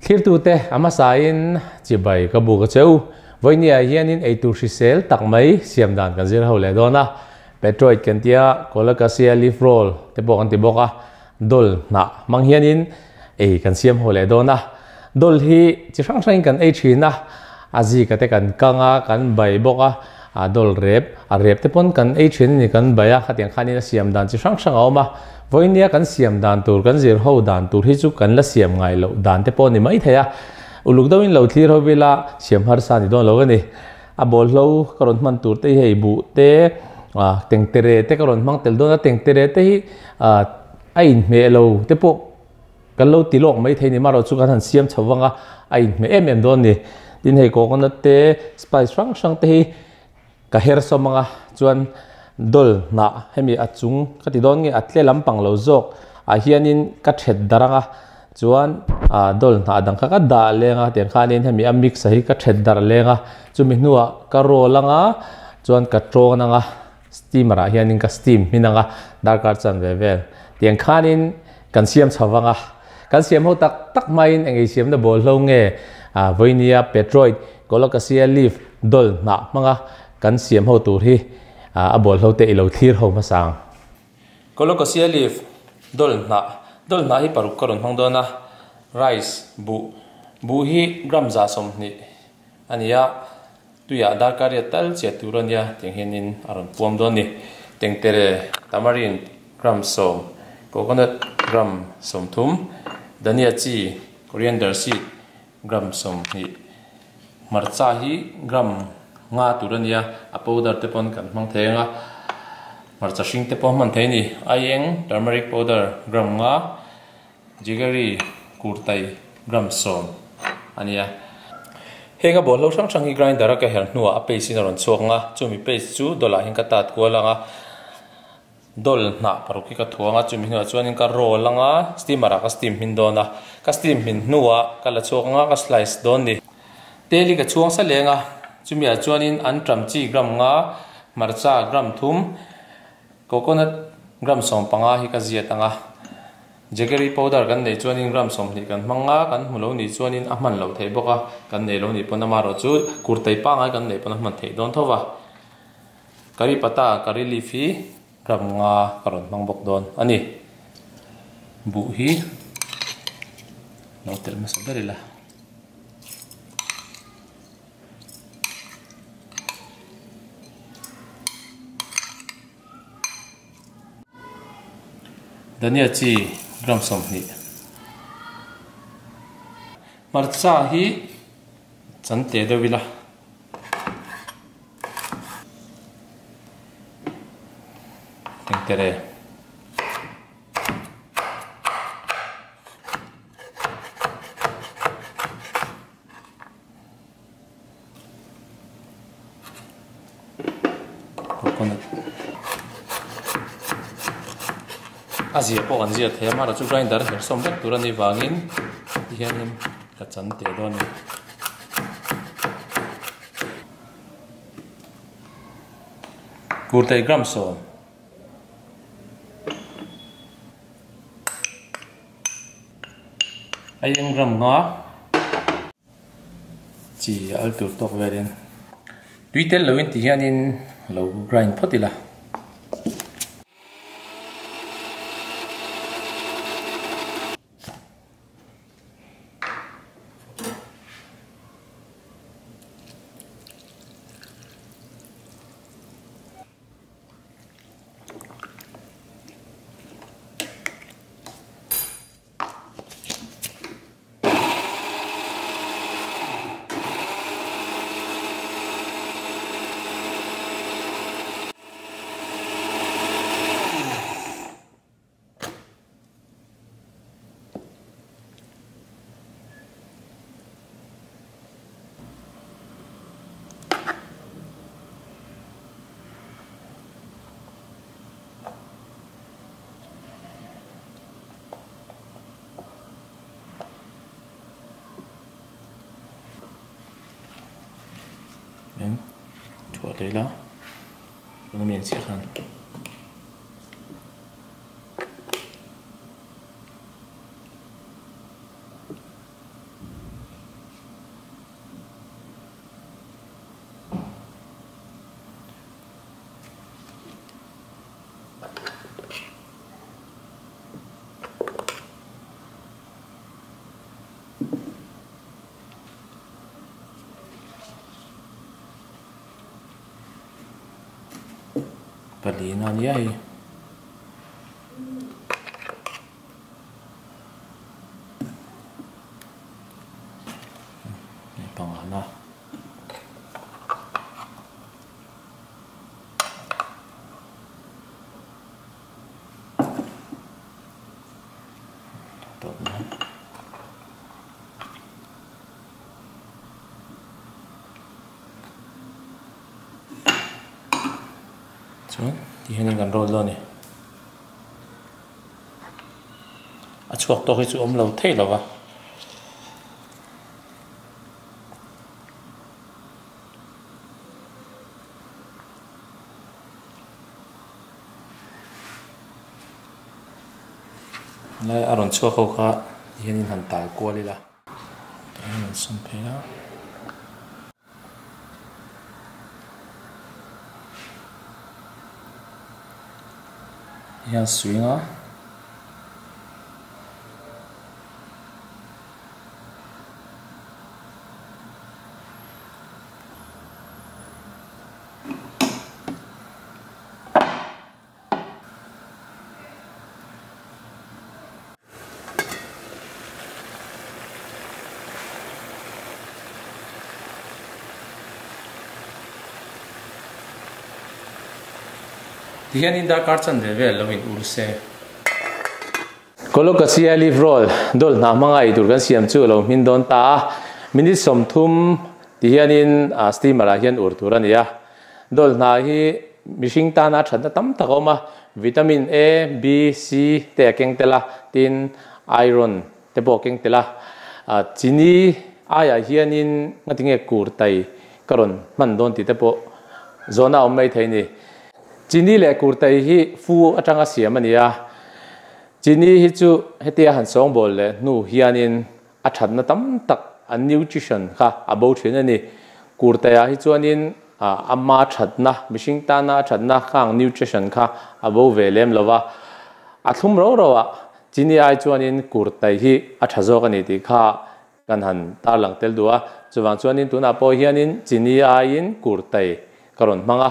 Thlirtute a hmasain chibai ka buk a che u. Vawinia hianin eitur hrisel tak mai siam dan kan zir ho leh dawn a. Petroid kan tia, Colocasia leaf roll te pawh kan ti bawk a. Dol hnah hmang hianin ei kan siam ho leh dawn a. Dol hi chi hrang hrangin kan ei thin a, a zika te kan kang a, kan bai bawk a, a dol rep, a rep te pawn kan ei thin a ni, kan bai a, khatiang khanin a siam dan chi hrang hrang a awm a. Vawinia kan siam dan tur, kan zir ho dan tur hi chu kan la siam ngai loh dan te pawh a ni mai thei a. Uluk deuhin lo thlir ho ila siam harsa a ni dawn lo a ni. A bawlhlo ka rawn hman tur te hi hei buh te, tengtere te ka rawn hmang tel dawn a, tengtere te hi a inhmeh lo te pawh kan lo ti lawk mai thei ni marawh chu kan han siam chho vang a, a inhmeh em em dawn a ni. Tin hei coconut te, spice hrang hrang te hi ka her sawm ang a, chuan dol hnah hemi a chung ka ti dawn nge a tle lampang lo zawk ah hianin ka then darh ang a. Chuan ah dol hnah dang kha ka dah leng a tiang khanin hemi a mix a hi ka then darh leng a chumi hnuah ka roll ang a chuan ka tawn ang a steamer ah hianin ka steam hmin ang a darkar chan ve vel tiang khanin kan siam chho vang a kan siam ho tak tak hmain eng ei siamna bawl hlo nge ah vawinia petroid colocasia leaf dol hnah hmanga kan siam ho tur hi ah a bawl hlo te ilo thlir ho hmasa ang. Colocasia leaf, dol hnah, dol hnah hi paruk ka rawn hmang dawn a, rice, buh, buh hi gram 120 a ni a, tuiah darkar riat tal chiah tur a nia tiang hianin a rawn puam dawn a ni. Tengtere, tamarind, gram 10, coconut, gram 30, dhania chi, coriander seed, gram 20, hmarcha hi gram 5 tur a nia, a powder te pawn kan hmang thei ang a, hmarcha hring te pawh hman thei a ni, aieng, turmeric powder, gram 5, jaggery, kurtai, gram 10 a nia. Heng a bawlhlo hrang hrang hi grinder a ka her hnuah a paste in a rawn chhuak ang a, chumi paste chu dawlah hian ka tat kual ang a. Dol hnah paruk hi ka thuang a, chumi hnuah chuanin ka roll ang a, steamer ah ka steam hmin dawn a, ka steam hmin hnuah ka la chhuak ang a, ka slice dawn ni. Tel hi ka chhuang sa leng a, chumi ah chuanin anṭam chi gram 5, hmarcha gram 3, coconut gram 15 hi ka ziat ang a, jaggery powder kan neih chuanin gram 20 kan hmang a, kan hmu lo nih chuanin a hman loh theih bawk a, kan nei lo nih pawn amaherawh chu kurtai pangngai kan neih pawn a hman theih dawn tho va. Curry pata, curry leaf hi gram 5 ka rawn hmang bawk dawn a ni. Buh hi lo telh hmasa ber ila. Dhania chi gram 20. Hmarcha hi chan teh deuh ila. Engtere. Coconut. A zia pawh kan zia thei a, mahra chu grinder a herhsawm vek tur a nih vangin tihianin ka chan teh dawn a ni. Kurtai gram 10. Aieng gram 5. Chi al tur tawk velin tui tel loin ti hianin lo grind phawt ila. Thuah leh ila tuna mi ang chiah khan. Pali na nia hei. Panga na. Chuan ti hianin kan roll dawn a ni. A chhuak tawk hi chu awm lo thei lo va. Lai a rawn chhuak ho kha ti hianin han tal kual ila. Tah hian an sawn phei a. Hian swing a. Tihianin darkar chanve vel lo in ur se. Colocasia leaf roll dawlh hnah hmanga ei tur kan siam chu a lo hmin dawn ta a. Minute 30 tihianin steamer ah hian ur tur a ni a. Dawlh hnah hi mihring tana thatna tam tak a awm a, vitamin A, B, C te a keng tel a, tin iron te pawh a keng tel a. Chini aiah hianin ngatinge kur tai ka rawn hman dawn tih te pawh zawhna a awm mai thei a ni. Chini leh kur tai hi fu atanga siam a ni a, chini hi chu hetia han sawngbawl leh hnu hianin A thatna tam tak a nutrition kha a bo thin a ni. Kurtaiah hi chuanin ama thatna, mihring tana a thatna khang nutrition kha a bo ve lem lo va. A thlum ro ro ah chini ai chuanin kurtai hi a tha zawk a ni tih kha kan han tarlang tel duh a. Chuvang chuanin tunah pawh hianin chini aiin kurtai ka rawn hmang a.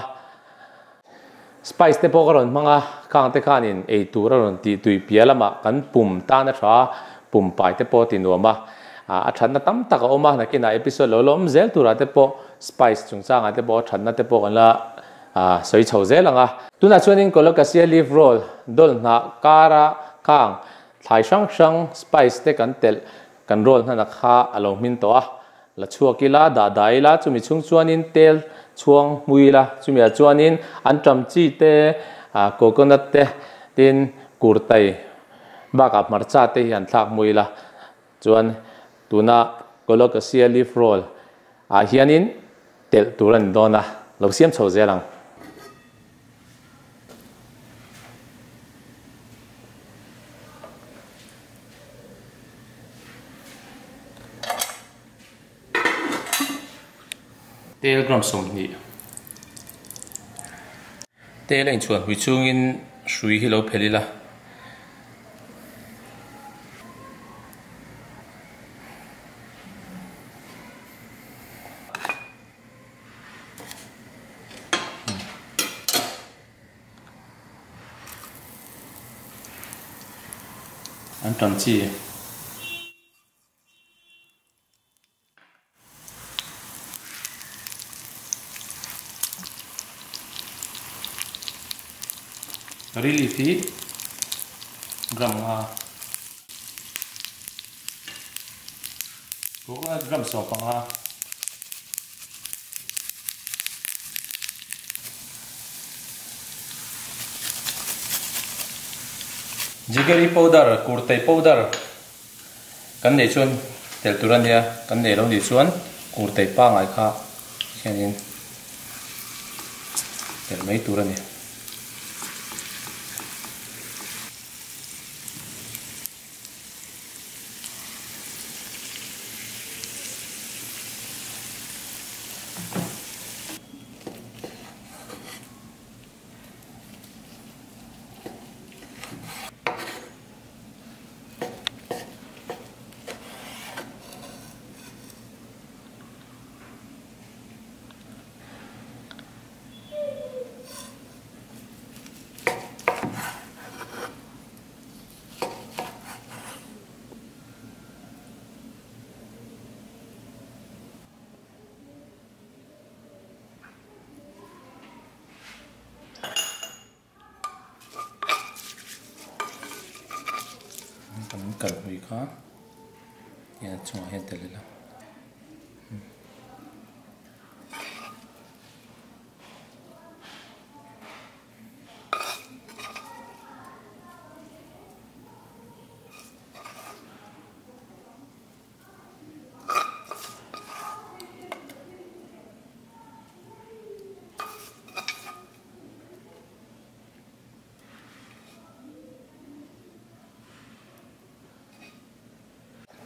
Spice te pawh ka rawn hmang a, khang te khanin ei tur a rawn tih tui piah lamah kan pum tan a tha a, pum pai te pawh a ti nuam a, a thatna tam tak a awm a, nakinah episode lo la awm zel turah te pawh spice chungchangah te pawh a thatna te pawh kan la sawi chho zel ang a. Tunah chuanin Colocasia leaf roll dawlh hnah kara khang thlai hrang hrang spice te kan telh kan roll hnana kha a lo hmin tawh a, La chhuak ila, dah dah ila, chumi chhung chuanin tel chhuang hmui ila, chumiah chuanin an ṭam chi te, coconut te, tin kurtai bakah hmarcha te hi han thlak hmui ila, chuan tuna Colocasia leaf roll ah hianin telh tur a ni dawn a, lo siam chho zel ang. Tel gram 20. Tel a inchhuan hui chungin hrui hi lo phelh ila. An tam chi. Relief hi gram nga. Coconut gram 15. Jiggery powder, kurtai powder kan neih chuan tel tur a nia, kan neih lo nih chuan kurtai pangngai kha hianin tel mai tur a ni. Kan hmui kha hian a chungah hian telh ila.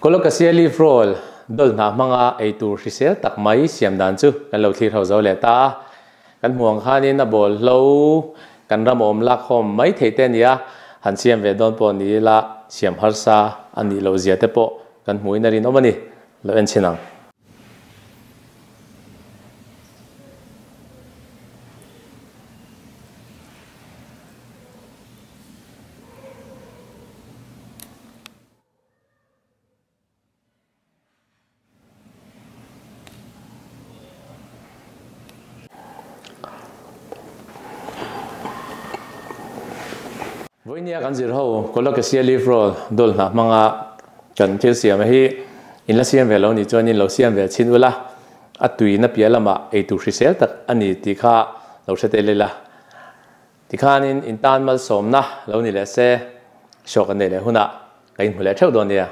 Colocasia leaf roll dawlh hnah hmanga ei tur hrisel tak mai siam dan chu kan lo thlir ho zo leh ta a. Kan hmuh ang khanin a bawlhlo kan ram awm lak khawm mai thei te a ni a, han siam ve dawn pawh ni ila siam harsa a nih loh zia te pawh kan hmuhin a rinawm a ni. Lo en chhin ang. Vawinia kan zir ho Colocasia leaf roll dawlh hnah hmanga kan thil siam hi in la siam ve lo nih chuan in lo siam ve chhin ula, a tuina piah lamah eitur hrisel tak a ni tih kha lo hre tel ila. Tikhanin in tan malsawmna lo ni leh se, show kan nei leh hunah ka inhmu leh theuh dawn nia.